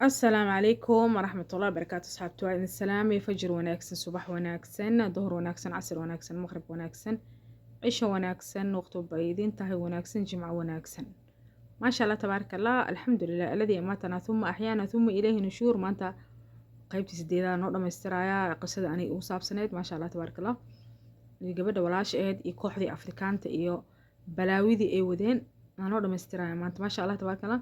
Asalaamu calaykum waraxmatullahi wabarakaatu. Asxaabta, waa idin salaamay. Fajir wanaagsan, subax wanaagsan, duhur wanaagsan, casir wanaagsan, maqrib wanaagsan, cisho wanaagsan, waqti bay idin tahay wanaagsan, jimco wanaagsan. Maasha Allah, tabaaraka Allah, alxamdulilah alladii amaatana thumma axyaana thumma ilayhi nushuur. Maanta qaybtii sideedaa noo dhamaystirayaa qisada aniga ugu saabsaneyd. Maasha Allah, tabaaraka Allah, iyo gabadha walaasha ahayd iyo kooxdii Afrikaanta iyo balaawidii ay wadeen aa noo dhamaystiraya maanta. Maasha Allah, tabaaraka Allah,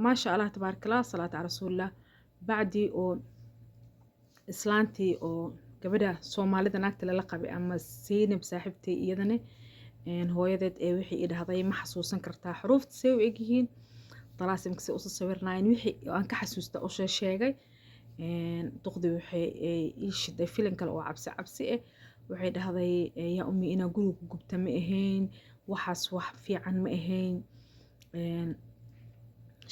maasha Allah, tabaaraka Allah, salaatu cala rasuulillah. Bacdii oo islaantii oo gabadha Soomaalida naagta lala qabay ama Seynab saaxiibtay, iyadana hooyadeed ee wixii i dhahday, "Ma xasuusan kartaa xuruufta see u egyihiin, dalaasimka see usa sawirnaayeen?" Wixii aan ka xasuusta u sheegay. Duqdii waxay ii shiday filin kale oo cabsi cabsi ah. Waxay dhahday, "Yaa ummi, inaa guriga ku gubta ma ahayn, waxaas wax fiican ma ahayn,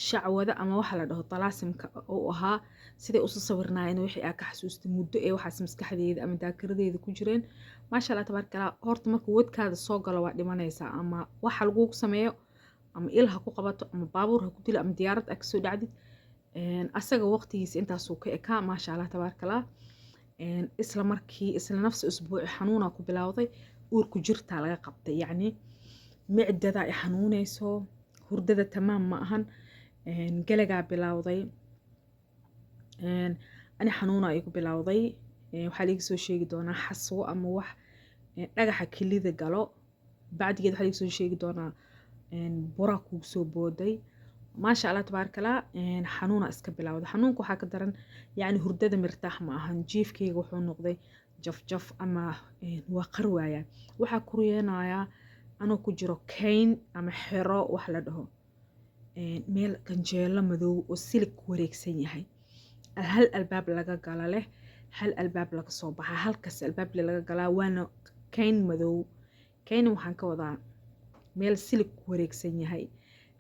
shacwada ama waxa la dhaho dalaasimka uu ahaa siday usa sawirnaayeen." Wixii aa ka xasuustay muddo ee waxaas maskaxdeeda ama daakiradeeda ku jireen. Maasha Allah, tabaaraka Allah. Horta marka wadkaada soo galo waa dhimanaysaa, ama waxa lagugu sameeyo, ama il ha ku qabato, ama baabuur ha ku dilo, ama diyaarad aa kasoo dhacdid, asaga waqtigiisa intaasuu ka ekaa. Maasha Allah, tabaaraka Allah. Isla markii, isla nafsi usbuuci, xanuunaa ku bilowday. Uurku jirtaa laga qabtay, yacni micdada ay xanuunayso, hurdada tamaam ma ahan, galagaa bilowday. Ani xanuuna igu bilowday. Waxaa liiga soo sheegi doonaa xaswo ama wax dhagaxa kilida galo. Bacdigeed waxaa liiga soo sheegi doonaa bura kugu soo booday. Maasha Allah, tabaaraka Allah. Xanuuna iska bilowday. Xanuunka waxaa ka daran, yacni hurdada mirtaax ma ahan. Jiifkayga wuxuu noqday jafjaf ama waa qarwaaya. Waxaa ku riyeenayaa anoo ku jiro kayn ama xero wax la dhaho, meel ganjeelo madow oo silig ku wareegsan yahay, hal albaab laga gala leh, hal albaab laga soo baxa, halkaas albaable laga galaa, waana kayn madow. Kayn waxaan ka wadaa meel silig ku wareegsan yahay.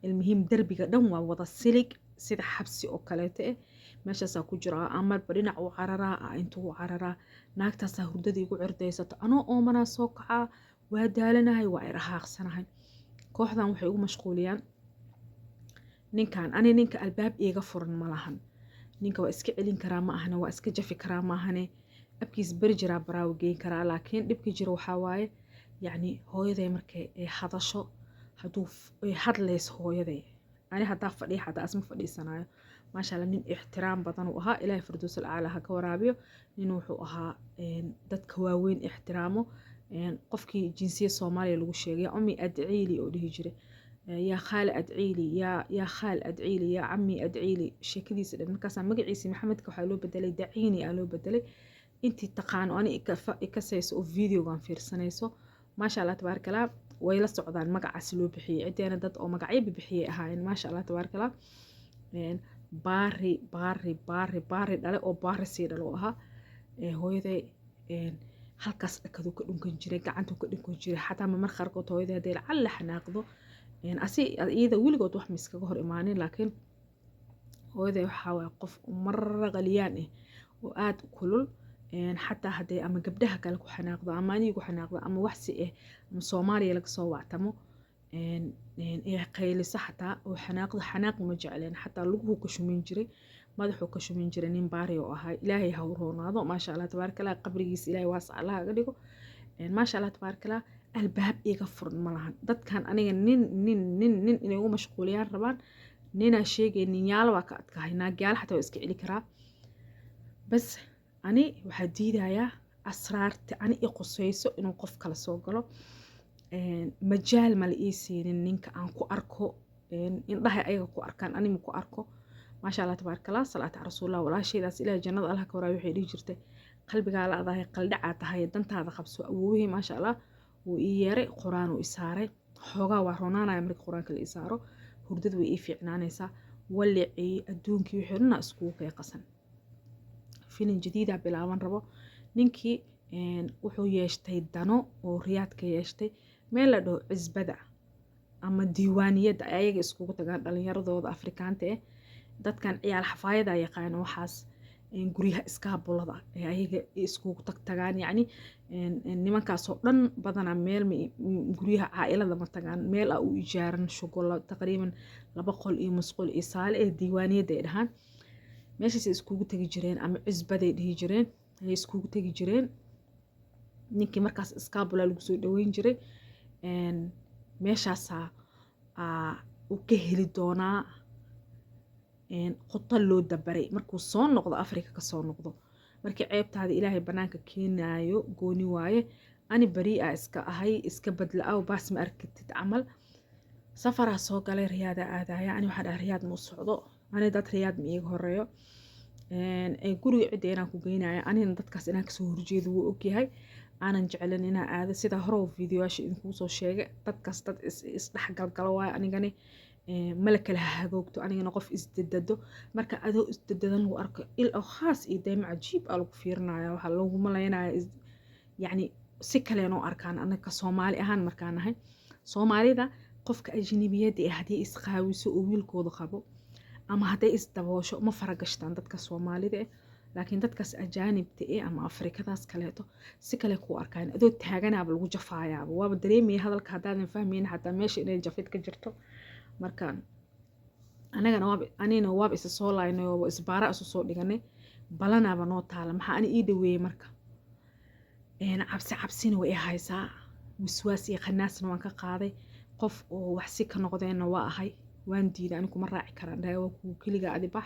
Ilmuhiim, derbiga dhan waa wada silig, sida xabsi oo kaleeto eh. Meeshaasaa ku jira, amarba dhinac u cararaa, intuu u cararaa. Naagtaasaa hurdada igu cirdaysato, anoo oomanaa soo kacaa, waa daalanahay, waa irahaaqsanahay. Kooxdan waxay ugu mashquuliyaan ninkan. Ani ninka albaab iiga furan ma lahan. Ninka waa iska celin karaa ma ahane, waa iska jafi karaa ma ahane, abkiis beri jiraa baraawo geyn karaa. Laakiin dhibka jira waxaa waaye, yacni hooyaday markay ay hadasho, hadduu ay hadlayso hooyaday, ani haddaa fadhiya xataa asma fadhiisanayo. Maasha Allah, nin ixtiraam badan uu ahaa. Ilaahay firdowsal aclaa ha ka waraabiyo. Nin wuxuu ahaa dadka waaweyn ixtiraamo. Qofkii jinsiya Soomaaliya lagu sheegay, "Yaa ummi adciili" oo dhihi jiray, "Yaa khaale adciili, yaa khaal adciili, yaa cammi adciili." Sheekadiisa dhan markaasaa magaciisi Maxamedka waxaa loo bedelay Daciini aa loo bedelay. Intii taqaano ani ikasayso oo videogan fiirsanayso, maasha Allah, tabaaraka Allah, way la socdaan magacaas loo bixiyey. Cideena dad oo magacyo bixiyey ahaayeen. Maasha Allah, tabaaraka Allah. Baari baari baari baari dhale oo baari sii dhalo ahaa. Hooyaday halkaas dhakaduu ka dhunkan jiray, gacantuu ka dhunkan jiray. Xataa mamar qaarkood hooyaday hadday lacalla xanaaqdo, asi iyada weligood wax ma iskaga hor imaanin. Laakiin hooyaday waxaa waaye qof marra qaliyaan ah oo aada u kulul. Xataa hadday ama gabdhaha kale ku xanaaqdo ama aniga ku xanaaqdo ama waxsi ah ama Soomaaliya laga soo wactamo ee qayliso, xataa oo xanaaqdo, xanaaq ma jecleen. Xataa luguhu ka shumin jiray, madaxuu ka shumin jiray. Nin baari oo ahaa. Ilaahay ha u roonaado. Maasha Allah, tabaaraka Allah. Qabrigiisa Ilaahay waasac Allah aga dhigo. Maasha Allah, tabaaraka Allah. Albaab iga furan ma lahan. Dadkan aniga nin nin nin nin inay ugu mashquuliyaan rabaan. Ninaa sheegay, ninyaalo waa ka adkahay, naagyaalo xataa waa iska celi karaa. Bas ani waxaa diidayaa asraarta ani i qusayso inuu qof kala soo galo. Majaal mala ii siinin ninka aan ku arko, indhahay ayaga ku arkaan, anima ku arko. Maasha Allah, tabaaraka Allah, salaata cala rasuulillah. Walaashaydaas, Ilaahay jannada Allah ka waraayo, waxay dhihi jirtay, "Qalbigaa la adahay, qaldhacaa tahay, dantaada qabso." Awowihii, maasha Allah, wuu ii yeeray, Qur-aan uu i saaray. Xoogaa waa ronaanaya marka Qur-aanka la ii saaro, hurdada way ii fiicnaanaysaa. Walicii adduunkii wixii dhanaa iskugu kay qasan. Filin jadiida bilaaban rabo. Ninkii wuxuu yeeshtay dano oo Riyaadka yeeshtay, meel la dhaho cisbada ama diiwaaniyadda ay ayaga iskugu tagaan dhalinyaradooda Afrikaanta eh. Dadkan ciyaal xafaayada yaqaano waxaas. Guryaha iskaabulada ee ayaga iskugu tagtagaan, yacni nimankaasoo dhan badanaa meel guryaha caa-ilada ma tagaan, meel a u ijaaran shugulo, taqriiban 2 qol iyo musqul iyo saale ee diiwaaniyadda ay dhahaan. Meeshaasay iskugu tegi jireen, ama cusbaday dhihi jireen, ayay iskugu tegi jireen. Ninkii markaas iskaabula lagu soo dhaweyn jiray. Meeshaasaa uu ka heli doonaa khuto loo dabaray markuu soo noqdo, Africa ka soo noqdo. Markii ceebtaada Ilaahay banaanka keenaayo, gooni waaye. Ani beri a iska ahay, iska badla-aw, baas ma arkatid camal. Safaraa soo galay, Riyaada aadaya. Ani waxaa dhahay, Riyaad ma u socdo ani, dad Riyaad ma iiga horeeyo, guriga cidda inaan ku geynaya. Anina dadkaas inaan kasoo horjeedo wuu ogyahay, aanan jeclin inaan aado. Sida hore videoyaasha idinkuu soo sheegay, dadkaas dad isdhexgalgalo waayo. Anigani mala kala hagoogto, anigana qof isdadado. Marka adoo isdadadan lagu arko, il oo khaas iyo daymo cajiib ah lagu fiirinaya, waxaa loogu malaynaya, yacni, si kaleenoo arkaan. Anaga Soomaali ahaan markaan nahay, Soomaalida qofka ajnabiyadda ee haddii isqaawiso oo wiilkooda qabo ama hadday isdaboosho, ma faragashtaan dadka Soomaalida eh. Laakiin dadkaas ajaanibta eh ama Afrikadaas kaleeto si kale kuu arkaan, adoo taaganaaba lagu jafaayaaba. Waaba dareemaya hadalka haddaadan fahmaynin xataa meesha inay jafid ka jirto. Marka anagana waaba, anina waaba isa soo laaynay oo isbaara isu soo dhiganay, balanaaba noo taala. Maxaa ani ii dhaweeyey? Marka cabsi cabsina way i haysaa, wiswaas iyo khanaasna waan ka qaaday, qof oo wax si ka noqdeenna waa ahay. Waan diiday, ani kuma raaci karaan dhahay, waa kugu keliga, adi bax.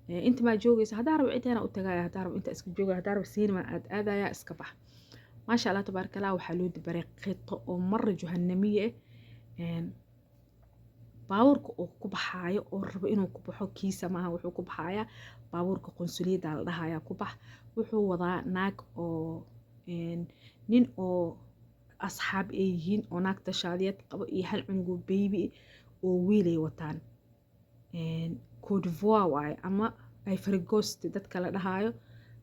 Inta maa joogaysa? Haddaa rabo ciddaana u tagaya, haddaa rabo inta iska joogaya, haddaa rabo siinima aad aadaya, iska bax. Maasha Allah, tabaaraka Allah. Waxaa loo dabaray khito oo mara juhanamiye ah. Baabuurka uu ku baxaayo oo rabo inuu ku baxo kiisa maaha, wuxuu ku baxayaa baabuurka qunsuliyadda la dhahayaa ku bax. Wuxuu wadaa naag oo nin oo asxaab ay yihiin, oo naagta shaadiyad qabo iyo hal cunugoo baby oo wiilay wataan. Cote d'Ivoire waaye ama Ivory Coast dadka la dhahaayo,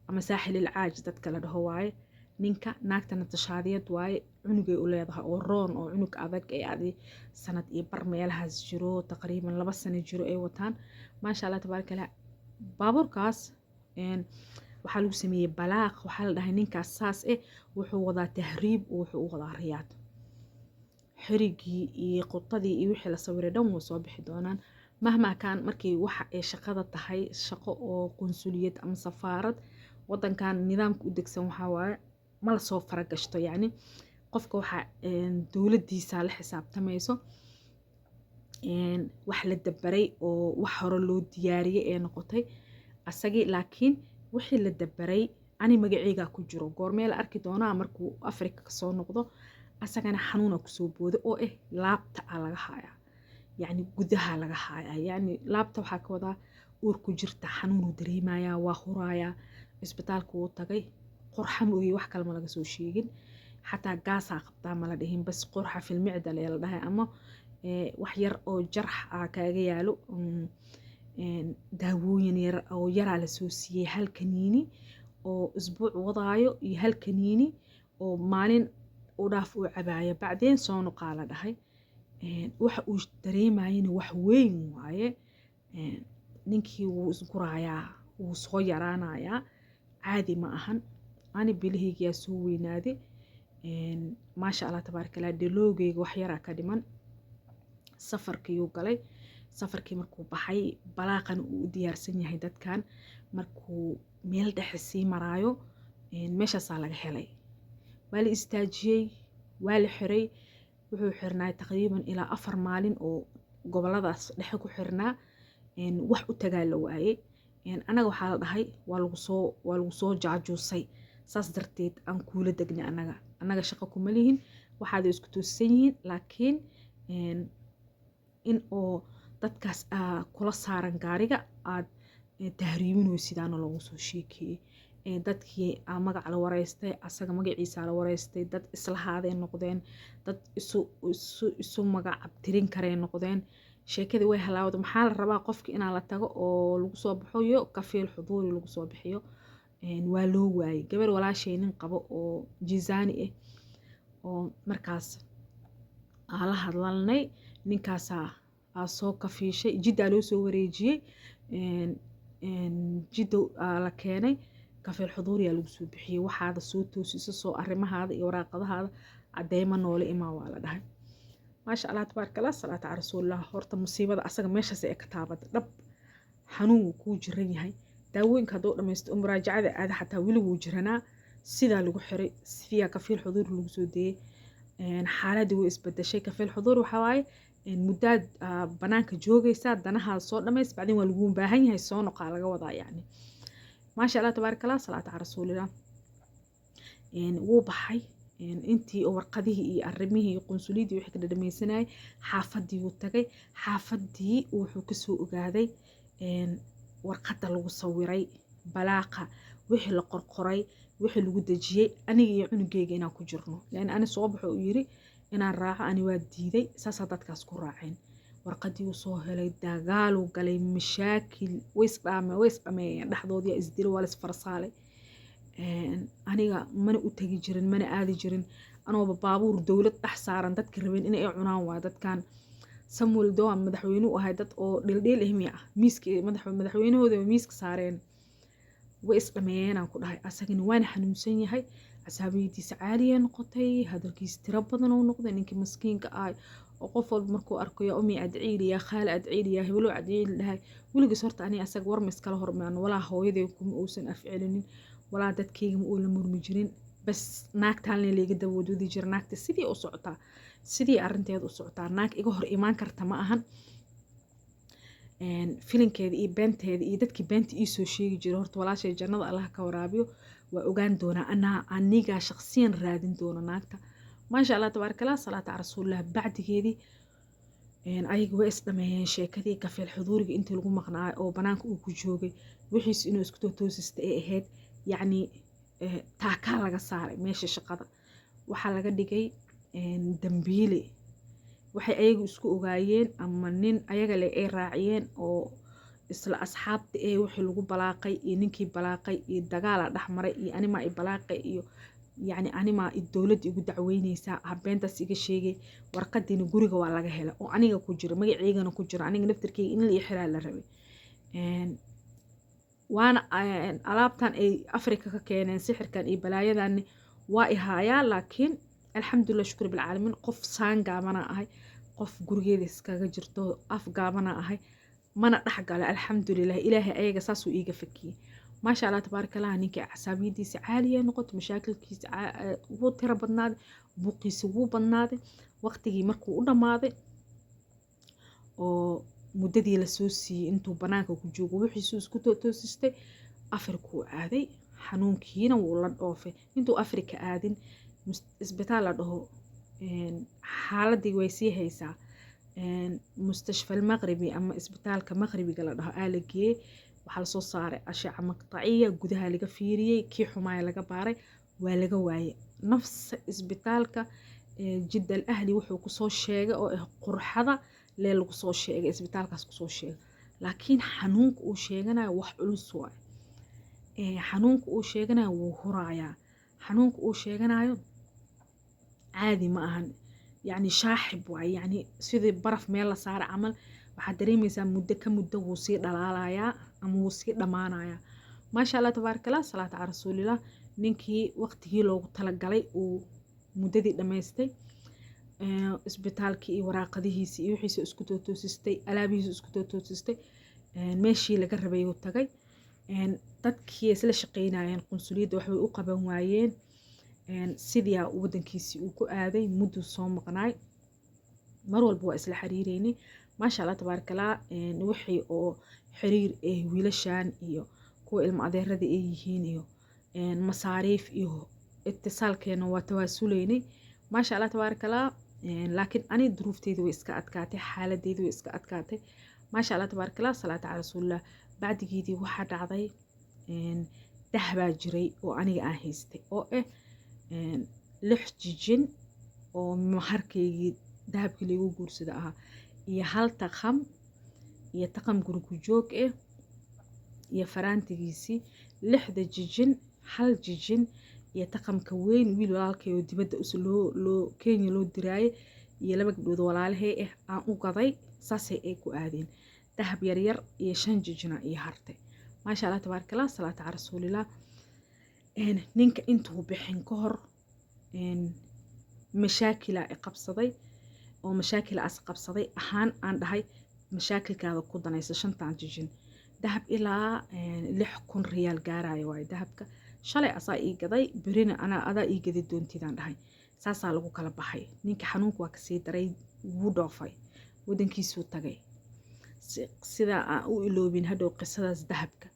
ama Saaxil il Caaj dadka la dhaho waaye ninka. Naagtana tashaadiyad waaye, cunugay u leedahay oo roon, oo cunug adag ee adi sanad iyo bar meelahaas jiro, taqriiban 2 sano jiro ay wataan. Maasha Allah, tabaaraka Allah. Baabuurkaas waxaa lagu sameeyey balaaq. Waxaa la dhahay ninkaas saas eh wuxuu wadaa tahriib, wuxuu u wadaa Riyaad. Xerigii iyo qutadii iyo wixii la sawiray dhan way soo bixi doonaan. Mahmaa kaan, markii waxa ay shaqada tahay shaqo oo qunsuliyad ama safaarad, wadankan nidaamka u degsan waxaa waaye ma lasoo faragashto. Yacni qofka waxaa dowladdiisa la xisaabtamayso. Wax la dabaray oo wax hore loo diyaariyey ee noqotay asagii. Laakiin wixii la dabaray ani magaceygaa ku jiro, goormee la arki doonaa? Markuu Africa kasoo noqdo. Asagana xanuuna kusoo booda oo ah laabta a laga hayaa, yacni gudaha laga hayaa, yacni laabta waxaa ka wadaa uur ku jirta. Xanuunuu dareemayaa, waa huraayaa. Isbitaalka wuu tagay, qurxa ma ogi, wax kale ma laga soo sheegin, xataa gaasaa qabtaa mala dhihin, bas qurxa filmicda lee la dhahay ama wax yar oo jarx ah kaaga yaalo. Daawooyin yar oo yaraa lasoo siiyey, hal kaniini oo isbuuc wadaayo iyo hal kaniini oo maalin u dhaaf uu cabaayo, bacdeen soo noqaa la dhahay. Waxa uu dareemayana wax weyn waaye. Ninkii wuu isguraayaa, wuu soo yaraanayaa, caadi ma ahan. Ani bilahaygiyaa soo weynaaday, maasha Allah, tabaaraka Allah. Dhaloogeyga wax yaraa ka dhiman. Safarkiiyuu galay. Safarkii markuu baxay, balaaqana uu u diyaarsan yahay dadkan, markuu meel dhexe sii maraayo, meeshaasaa laga helay, waa la istaajiyey, waa la xiray. Wuxuu xirnaa taqriiban ilaa 4 maalin oo goboladaas dhexe ku xirnaa. Wax u tagaa la waayey. Anaga waxaa la dhahay waa lagu soo jaajuusay, saas darteed aan kuula degnay. Annaga shaqo kuma lihin, waxaad isku toosan yihiin, laakiin in oo dadkaas kula saaran gaariga aad tahriibinaysidaana loogu soo sheekeeyey. Dadkii magac la wareystay, asaga magaciisa la wareystay, dad islahaaday noqdeen, dad isu magac abtirin karey noqdeen. Sheekadii way halaawda. Maxaa la rabaa? Qofka inaa la tago oo lagu soo baxoyo kafiil xuduuri lagu soo bixiyo. Waa loo waayey gabar walaashay nin qabo oo Jizaani ah oo markaas aa la hadlalnay. Ninkaasaa aa soo kafiishay, Jiddaa loo soo wareejiyey. Jidda la keenay, kafiil xuduuriyaa lagu soo bixiyey. Waxaada soo toosiso, soo arrimahaada iyo waraaqadahaada cadeymo noole imaa, waa la dhahay. Maasha Allah, tabaaraka Allah, salaata cala rasuulillah. Horta musiibada asaga meeshaas ay ka taabata dhab. Xanuun wuu kuu jiran yahay, daawooyinka hadduu dhamaysto oo muraajacada aada xataa weli wuu jiranaa. Sidaa lagu xiray, sidaa kafiil xuduur lagu soo deeyey. Xaaladii way isbedeshay. Kafiil xuduur waxaa waaye muddaad banaanka joogaysaa, danahaada soo dhamays, bacdin waa laguu baahan yahay, soo noqaa laga wadaa yacni. Maasha Allah, tabaaraka Allah, salaata cala rasuulillah. Wuu baxay intii oo warqadihii iyo arrimihii iyo qunsuliyadii wixii ka dhadhamaysanayay. Xaafadii wuu tagay. Xaafadii wuxuu kasoo ogaaday warqadda lagu sawiray balaaqa, wixii la qorqoray, wixii lagu dejiyey, aniga iyo cunugeyga inaan ku jirno lan. Ani soo baxo uu yiri inaan raaco, ani waa diiday. Saasaa dadkaas ku raaceen. Warqadii uu soo helay, dagaaluu galay, mashaakil waysdhaame, way isdhameeyeen dhexdoodii, isdilo, waa la isfarsaalay. Aniga mana u tegi jirin, mana aadi jirin. Anooba baabuur dowlad dhex saaran, dadka rabeen inay cunaan waa dadkan. Samuel Doe madaxweyne u ahay, dad oo dhildhiil ah miya ah miiska madaxweynahooda miiska saareen. Way isdhameeyeenaan ku dhahay. Asagana waana xanuunsan yahay, casaabiyadiisa caaliya noqotay, hadalkiisa tiro badan uu noqday. Ninkii maskiinka ahay oo qof walba markuu arko "yaa umi adciili, yaa khaali adciili, yaa hebelo adciili" dhahay weligiis. Horta ani asaga war ma iskala hormaan, walaa hooyaday kuma uusan afcelinin, walaa dadkayga ma uu la murmi jirin. Bas naagtaan layga daboodwadi jira. Naagta sidii u socotaa, sidii arrinteeda u socotaa, naag iga hor imaan karta ma ahan. Filinkeeda iyo beenteeda iyo dadkii beenta iisoo sheegi jiray, horta walaashay jannada Allah ka waraabiyo. Waa ogaan doonaa, anaa anigaa shaqsiyan raadin doona naagta. Maasha Allah, tabaaraka Allah, salaata cala rasuulillah. Bacdigeedii ayaga way isdhameeyeen sheekadii. Kafiil xuduuriga intii lagu maqnaayo oo banaanka uu ku joogay, wixiis inuu isku toosista ay ahayd. Yacni taakaa laga saaray meesha shaqada, waxaa laga dhigay dambiile. Waxay ayagu isku ogaayeen ama nin ayaga le ay raaciyeen oo isla asxaabta ee wixii lagu balaaqay iyo ninkii balaaqay iyo dagaala dhexmaray iyo animaa i balaaqay iyo yacni animaa dowladda igu dacweyneysaa, habeentaas iga sheegay. Warqadiina guriga waa laga helay oo aniga ku jira, magaceygana ku jira. Aniga naftarkeyga in la ii xiraa la rabay. Waana alaabtan ay Afrika ka keeneen, sixirkan iyo balaayadan waa i haayaa. Laakiin alxamdulilah, shukri bilcaalamiin, qof saan gaabana ahay, qof gurigeeda iskaga jirto, af gaabana ahay, mana dhex gala. Alxamdulilah, Ilaahay ayaga saasuu iiga fakiyey. Maasha Allah, tabaaraka Allah. Ninkii casaabiyadiisa caaliya noqoto, mashaakilkiisa wuu tiro badnaaday, buuqiisa wuu badnaaday. Waqtigii markuu u dhammaaday oo muddadii lasoo siiyey intuu banaanka ku joogo, wixiisuu isku toosistay, Afrikuu aaday. Xanuunkiina wuu la dhoofay. Intuu Afrika aadin, isbitaal la dhaho, xaaladii way sii haysaa, mustashfa almaqribi ama isbitaalka maqribiga la dhaho aa la geeyey. Waxaa lasoo saaray ashaca maqtaciya, gudaha laga fiiriyey, kii xumaaya laga baaray, waa laga waayey. Nafsa isbitaalka Jidda al Ahli wuxuu kusoo sheegay oo ah qurxada lee lagu soo sheegay, isbitaalkaas kusoo sheegay. Laakiin xanuunka uu sheeganayo wax culus waay. Xanuunka uu sheeganayo wuu huraayaa. Xanuunka uu sheeganayo caadi ma ahan, yacni shaaxib waay, yacni sidii baraf meel la saara camal. Waxaad dareemaysaa muddo ka muddo wuu sii dhalaalayaa ama wuu sii dhammaanayaa. Maasha Allah, tabaaraka Allah, salaata cala rasuulillah. Ninkii waqtigii loogu talagalay uu muddadii dhammaystay, isbitaalkii iyo waraaqadihiisii iyo wixiisa isku tootoosistay, alaabihiisa isku tootoosistay, meeshii laga rabay uu tagay. Dadkii isla shaqeynayeen qunsuliyadda waxbay u qaban waayeen. Sidiyaa waddankiisii uu ku aaday. Mudduu soo maqnaay, mar walba waa isla xiriireynay. Maasha Allah, tabaaraka Allah. Wixii oo xiriir eh, wiilashan iyo kuwa ilmo adeerada ay yihiin iyo masaariif iyo itisaalkeena waa tawaasuleynay. Maasha Allah, tabaaraka Allah. Laakiin ani duruufteyda way iska adkaatay, xaaladeyda way iska adkaatay. Maasha Allah, tabaaraka Allah, salaata cala rasuulillah. Bacdigeedii waxaa dhacday, dahabaa jiray oo aniga aan haystay oo ah 6 jijin oo maharkaygii dahabkii laygu guursada ahaa iyo hal taqam iyo taqam gurigu joog ah iyo faraantigiisii. 6da jijin, hal jijin iyo taqamka weyn, wiil walaalkay oo dibadda loo Kenya loo diraayay iyo laba gabdhood walaalahey ah aan u gaday, saasay ay ku aadeen. Dahab yaryar iyo 5 jijina iyo hartay. Maasha Allah, tabaaraka Allah, salaata cala rasuulillah. Ninka intuu bixin ka hor mashaakila i qabsaday, oo mashaakila as qabsaday ahaan aan dhahay mashaakilkaada ku danaysa. Shantan jijin dahab ilaa 6000 riyaal gaaraya waaye. Dahabka shalay asaa ii gaday, berina anaa adaa ii gadi doontidaan dhahay. Saasaa lagu kala baxay. Ninka xanuunka waa kasii daray, wuu dhoofay, wadankiisuu tagay. Sidaa aan u iloobin hadhow qisadaas dahabka.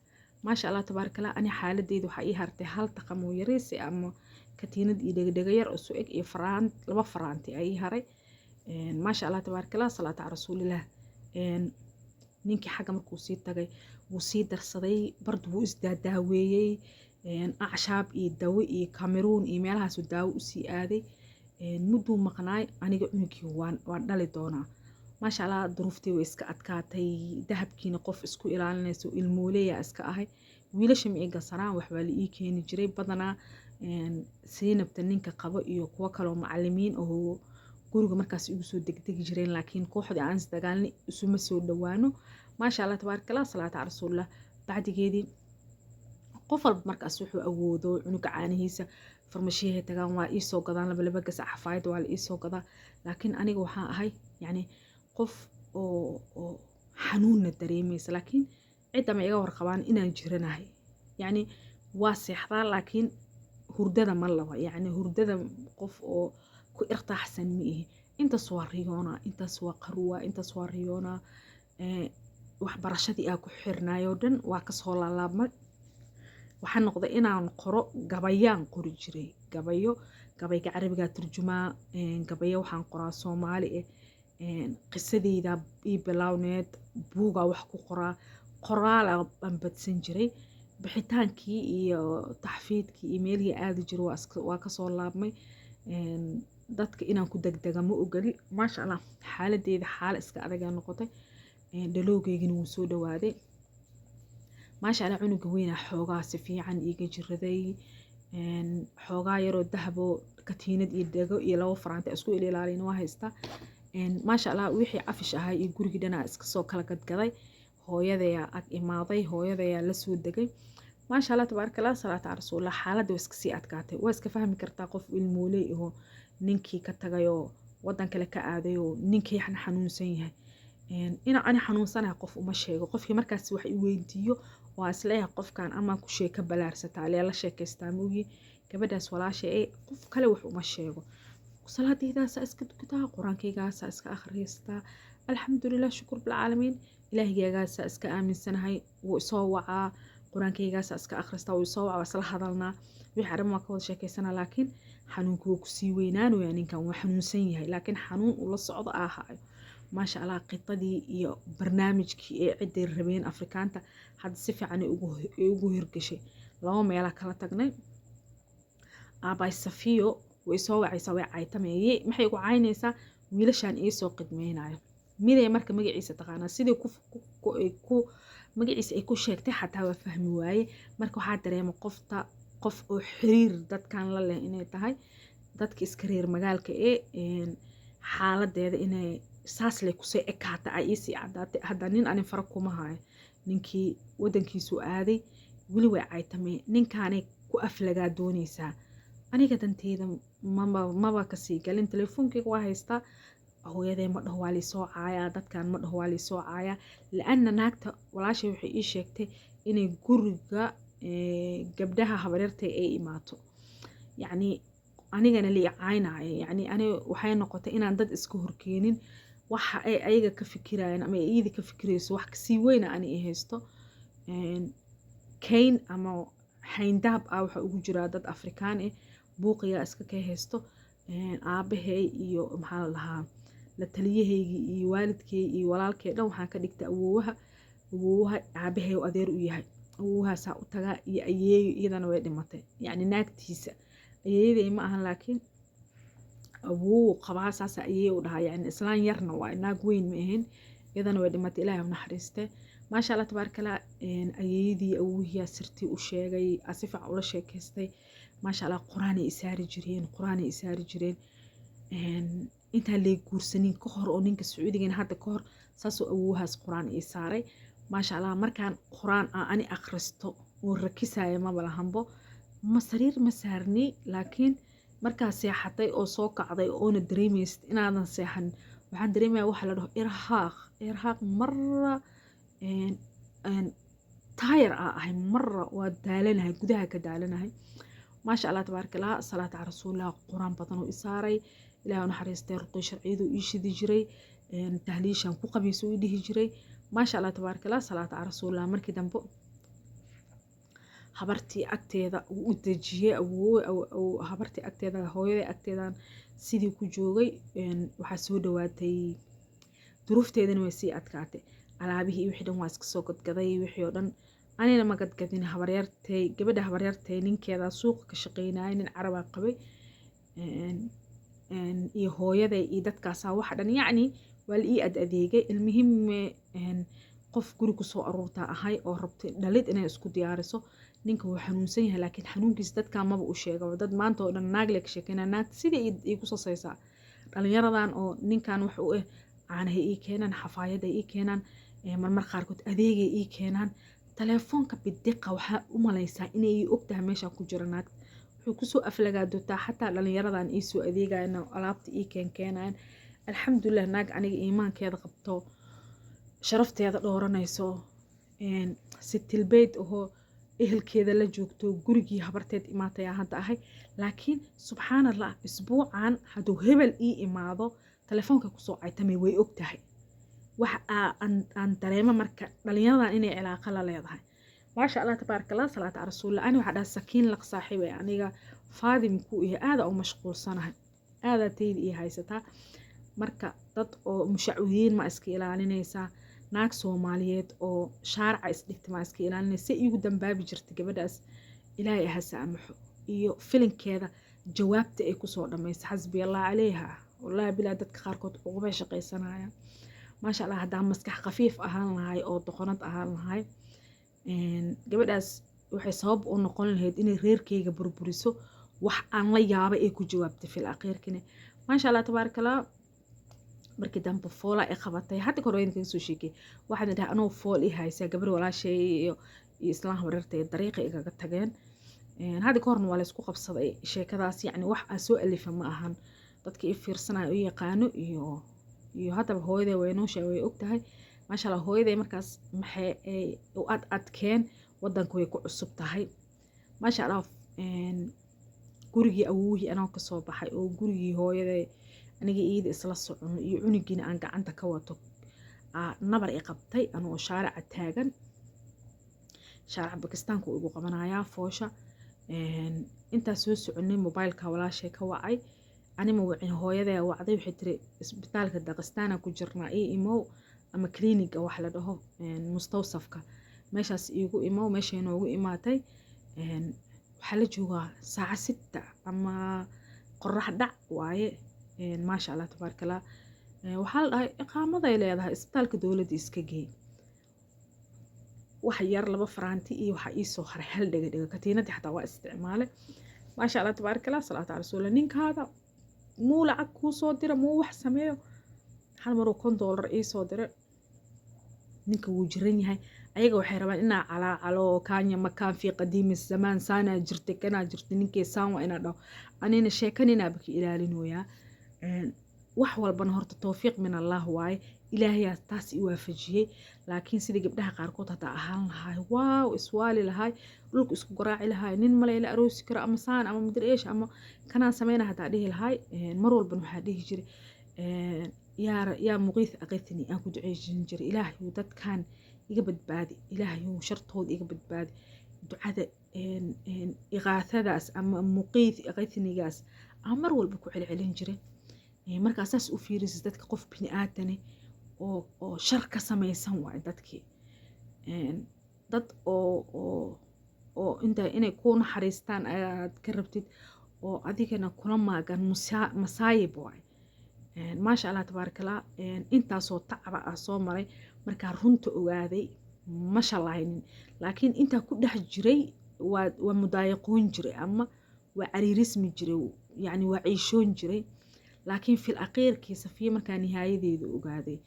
Maasha Allah, tabaaraka Allah. Ani xaaladeyda waxaa ii hartay hal taqamo yariisi ama katiinad iyo dhegdhega yar oo su eg iyo faraan, laba faraanti aa ii haray. Maasha Allah, tabaaraka Allah, salaata cala rasuulillah. Ninkii xagga markuu sii tagay, wuu sii darsaday bardu, wuu isdaadaaweeyey, acshaab iyo dawo iyo Cameroon iyo meelahaasuu daawo usii aaday. Mudduu maqnaay. Aniga cunugii waan dhali doonaa. Maasha Allah, duruuftii way iska adkaatay. Dahabkiina qof isku ilaalinayso ilmooleya iska ahay. Wiilasha ma ii gasanaan, waxbaa la ii keeni jiray badanaa. Siinabta ninka qabo iyo kuwo kaloo macalimiin oo guriga markaas igu soo degdegi jireen, laakiin kooxdii aan isdagaalni isuma soo dhawaano. Maasha Allah, tabaaraka Allah, salaata cala rasuulillah. Bacdigeedii qof walba markaas wuxuu awoodo, cunuga caanihiisa farmashiyahay tagaan, waa iisoo gadaan laba laba gasac, xafaayadda waa la iisoo gadaa. Laakiin aniga waxaan ahay yacni qof oo xanuunna dareemaysa, laakiin cidda ma iga warqabaan inaan jiranahay. Yacni waa seexdaa, laakiin hurdada ma laba, yacni hurdada qof oo ku irtaaxsan ma ihi. Intaas waa riyoonaa, intaas waa qaruwaa, intaas waa riyoonaa. Waxbarashadii aa ku xirnaayoo dhan waa kasoo laalaabmay. Waxaa noqday inaan qoro gabayaan qori jiray, gabayo, gabayga carabigaa turjumaa, gabayo waxaan qoraa Soomaali eh. Qisadeyda ii bilowneed, buugaa wax ku qoraa, qoraala baan badsan jiray. Bixitaankii iyo taxfiidkii iyo meelihii aadi jiray waa kasoo laabmay. Dadka inaan ku degdega ma ogoli. Maasha Allah, xaaladeyda xaala iska adagaa noqotay. Dhalowgeygina wuu soo dhawaaday. Maasha Allah, cunuga weynaa xoogaa si fiican iiga jiraday. Xoogaa yaroo dahabo, katiinad iyo dhego iyo labo faraanti isku ilaalina waa haystaa. Maasha Allah, wixii cafish ahaa iyo gurigii dhanaa iska soo kala gadgaday. Hooyadayaa ag imaaday, hooyadayaa la soo degay. Maasha Allah, tabaaraka Allah, salaata cala rasuulillah. Xaaladda waa iska sii adkaatay. Waa iska fahmi kartaa qof ilmooley ahoo ninkii ka tagayoo waddan kale ka aadayoo ninkii xanuunsan yahay. Ina ani xanuunsanahay qof uma sheego. Qofkii markaas wax i weydiiyo waa isleeyahay qofkan ama ku sheeka balaarsataa lee la sheekaystaa moogi. Gabadhaas walaasha ee qof kale wax uma sheego. Salaadaydaasa iska tukataa, qur-aankaygaasa iska akhriistaa, alxamdulilah, shukur bilcaalamiin. Ilaahigaygaasa iska aaminsanahay. Wuu isoo wacaa, qur-aankaygaasa iska akhristaa, wuu isoo wacaa, waa isla hadalnaa, wixii arrin waa ka wada sheekaysanaa. Laakiin xanuunku wuu kusii weynaanaya. Ninkan wuu xanuunsan yahay, laakiin xanuun uu la socdo ahaayo. Maasha Allah, qitadii iyo barnaamijkii ee ciday rabeen Afrikaanta hadda si fiican ay ugu hirgashay. Laba meelaa kala tagnay. Aabay Safiyo way soo wacaysaa, way caytameeye. Maxay ku caynaysaa? Wiilashaan iisoo qidmeynayo miday marka magaciisa taqaanaa, sidii ku magaciisa ay ku sheegtay xataa waa fahmi waaye. Marka waxaa dareema qofta qof oo xiriir dadkan la leh inay tahay, dadka iska reer magaalka ee xaaladeeda inay saas lay kusoo ekaata ay iisii caddaatay. Hadda nin anin fara kuma hayo. Ninkii wadankiisuu aaday, weli way caytamee, ninkaanay ku aflagaa doonaysaa. Aniga danteyda maba kasii galin. Telefoonkeyga waa haystaa. Hooyadee ma dhaho waa liisoo caayaa, dadkan ma dhaho waa liisoo caayaa, la-anna naagta walaashay waxay ii sheegtay inay guriga gabdhaha habaryartay ay imaato, yacni anigana lii caynaayo. Yacni ani waxay noqotay inaan dad iska horkeenin waxa ay ayaga ka fikirayaan ama ay iyada ka fikirayso. Wax kasii weyna ani i haysto, kayn ama xayndaab ah waxaa ugu jiraa dad Afrikaan ah, buuqiyaa iska kay haysto. Aabahey iyo maxaa la dhahaa la taliyahaygii iyo waalidkey iyo walaalkey dhan waxaan ka dhigtay awoowaha. Awoowaha aabahey adeer u yahay, awowahaasaa u tagaa iyo ayeeyo. Iyadana way dhimatay, yacni naagtiisa ayeeyaday ma ahan, laakiin awow qabaa, saasa ayeeyo u dhahaa. Yacni islaan yarna waa, naag weyn ma ahayn. Iyadana way dhimatay, Ilaahay u naxariiste. Maasha Allah, tabaaraka Allah. Ayeeyadii awowihiyaa sirtii u sheegay, si fiican ula sheekaystay. Maasha Allah, qur-aanay isaari jireen, qur-aanay isaari jireen intaan lay guursanin ka hor oo ninka Sacuudigana hadda ka hor saasuu awowahaas qur-aan ii saaray. Maasha Allah, markaan Qur-aan aan ani akhristo oo rakisaya maba lahanbo, ma sariir ma saarni, laakiin markaa seexatay oo soo kacday oona dareemaysid inaadan seexan, waxaan dareemaya waxa la dhaho irhaaq, irhaaq mara, tired aa ahay mara, waa daalanahay, gudaha ka daalanahay. Maasha Allah, tabaaraka Allah, salaata cala rasuulillah, Qur-aan badan oo isaaray, Ilaah u naxariistay, ruqi sharciyadu ii shidi jiray, tahliishan ku qabayso ii dhihi jiray. Maasha Allah, tabaaraka Allah, salaata cala rasuulillah. Markii dambe habartii agteeda uu u dejiyey awoowe, habartii agteeda, hooyaday agteedan sidii ku joogay. Waxaa soo dhawaatay, duruufteedana way sii adkaatay. Alaabihii iyo wixii dhan waa iska soo gadgaday, wixii oo dhan anina ma gadgadin, habaryartay, gabadha habaryartay ninkeeda suuqa ka shaqeynayay, nin Carabaa qabay, iyo hooyaday iyo dadkaasaa waxa dhan, yacni waa la ii ad adeegay. Ilmuhim, qof guri kusoo aruurtaa ahay oo rabtay dhalid inay isku diyaariso. Ninka wuu xanuunsan yahay, laakiin xanuunkiisa dadkaa maba u sheegaba. Dad maanta oo dhan naag le ka sheekeynaa, naagta sidii ii ku sasaysaa. Dhalinyaradan oo ninkan wax u eh caanahay ii keenaan, xafaayad ay ii keenaan, marmar qaarkood adeegay ii keenaan, telefoonka bidiqa. Waxaa u malaysaa inay ii ogtahay meeshaan ku jira naagta. Wuxuu kusoo aflagaadotaa xataa dhalinyaradan iisoo adeegayan, alaabta ii keenkeenayan. Alxamdulilah, naag aniga iimaankeeda qabto, sharafteeda dhooranayso, sitilbeyd ahoo ehelkeeda la joogto, gurigii habarteed imaatay aan hadda ahay. Laakiin subxaan Allah, isbuucan hadduu hebel ii imaado, telefoonka kusoo caytamay, way og tahay waxa aan dareemo. Marka dhalinyaradan inay cilaaqa la leedahay. Maasha Allah, tabaaraka Allah, salaata cala rasuulillah. Ani waxaa dhaha sakiin laq saaxiibay, aniga faadim ku iyo aada u mashquulsanahay, aadaa tayda ii haysataa. Marka dad oo mushacwidiin ma iska ilaalinaysaa, naag Soomaaliyeed oo shaarca isdhigta ma iska ilaalinaysa. Si iigu dambaabi jirta gabadhaas, Ilaahay ha saamaxo, iyo filinkeeda jawaabta ay kusoo dhammaysa, xasbi Allah calayha. Wallahi bilaa, dadka qaarkood ugubay shaqaysanayaan. Maasha Allah, haddaan maskax khafiif ahaan lahay oo doqonad ahaan lahay, gabadhaas waxay sabab u noqon lahayd inay reerkeyga burburiso. Wax aan la yaabay ay ku jawaabtay fil akhiirkina. Maasha Allah, tabaaraka Allah. Markii dambe foola ay qabatay, hadda kahor waan kaga soo sheekay, waxaan dhahay anoo fool i haysaa, gabar walaashay iyo islaan habaryartay dariiqa igaga tageen. Hadda ka horna waa laysku qabsaday sheekadaas, yacni wax aan soo alifa ma ahan. Dadka i fiirsanayo i yaqaano iyo haddaba hooyaday way noo sheeg, way og tahay. Maasha Allah, hooyaday markaas maxay ay u ad adkeen, wadanka way ku cusub tahay. Maasha Allah, gurigii awowgii anoo kasoo baxay oo gurigii hooyaday aniga iyada isla socono iyo cunugiina aan gacanta ka wato, nabar i qabtay anoo shaarica taagan. Shaarica Bakistaanka uu igu qabanayaa foosha. Intaa soo soconay, mobaylka walaashay ka wacay, anima wacin, hooyaday wacday. Waxay tiri, "Isbitaalka Daqistaana ku jirnaa, ii imow, ama cliniga wax la dhaho, mustawsafka meeshaas iigu imow." Meeshay noogu imaatay waxaa la joogaa saaca 6 ama qorax dhac waaye. Maasha Allah, tabaaraka Allah. Waxaa la dhahay iqaamaday leedahay, isbitaalka dowladda iska geey. Wax yar, laba faraanti iyo waxaa iisoo haray hal dhega dhega, katiinadii xataa waa isticmaalay. Maasha Allah, tabaaraka Allah, salaatu cala rasuulillah. Ninkaada muu lacag kuu soo dira, muu wax sameeyo? Hal maruu $50 iisoo diray. Ninka wuu jiran yahay. Ayaga waxay rabaan inaa calaacalo, kaanya makaan fii qadiimi zamaan, saanaa jirtay, kanaa jirtay, ninkii saan waa inaa dhaho. Anina sheekaninaaba ka ilaalinoyaa. Wax walbana horta towfiiq min Allah waaye, Ilaahayaa taas i waafajiyey. Laakiin sidii gabdhaha qaarkood haddaa ahaan lahaay, waaw, iswaali lahaay, dhulka isku garaaci lahaay, nin male ila aroosi karo, ama saan ama madir eesh ama kanaan sameyna haddaa dhihi lahaay. Mar walbana waxaa dhihi jiray, "Yaa muqiith aqithni," aan ku duceysan jiray, "Ilaahayuu dadkan iga badbaadi, Ilaahayuu shartooda iga badbaadi." Ducada iqaathadaas ama muqiith aqithnigaas aan mar walba ku celcelin jiray. Markaa saas u fiirisid dadka, qof bini aadane oo shar ka samaysan waay dadkii, dad oo inta inay ku naxariistaan ayaad ka rabtid oo adigana kula maagan masaayib waay. Maasha Allah, tabaaraka Allah. Intaasoo tacaba ah soo maray, markaa runta ogaaday ma shalaynin, laakiin intaa ku dhex jiray waa mudaayaqoon jiray ama waa cariirismi jiray, yacni waa ciishoon jiray. Laakiin fil aqiirkii Safiya markaa nihaayadeeda ogaaday,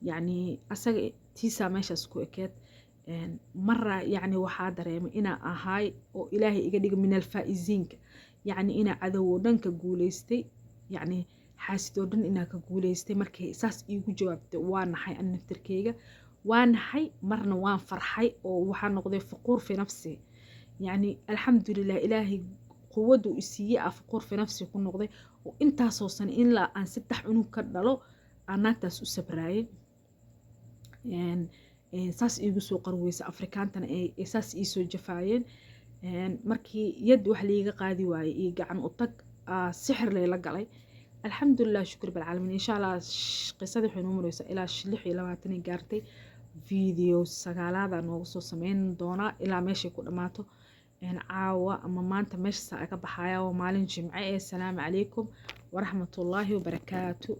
yacni asaga Tiisaa meeshaas ku ekeed. Mara yacni waxaa dareemay inaa ahaay oo Ilaahay iga dhiga min alfaa'iziinka, yacni inaa cadow oo dhan ka guuleystay, yacni xaasid oo dhan inaa ka guuleystay. Markay saas iigu jawaabtay, waa naxay an naftirkeyga, waa naxay, marna waan farxay oo waxaa noqday faquur fi nafsi. Yacni alxamdulilah, Ilaahay quwaddu isiiyey ah faquur fi nafsi ku noqday oo intaasoo sano ilaa aan 3 cunug ka dhalo aan naagtaas u sabraayay, saas iigu soo qarweysa, Afrikaantana ay saas iisoo jafaayeen. Markii yad wax liiga qaadi waayey iyo gacan u tag, sixir layla galay. Alxamdulilah, shukr bilcaalamiin. Insha Allah qisadii waxay noo mareysaa ilaa 26 ay gaartay. Video sagaalaada noogu soo sameyn doonaa ilaa meeshay ku dhammaato. Caawa ama maanta meeshaasa aga baxaya, waa maalin Jimce ee. Asalaamu calaykum waraxmatullaahi wabarakaatu.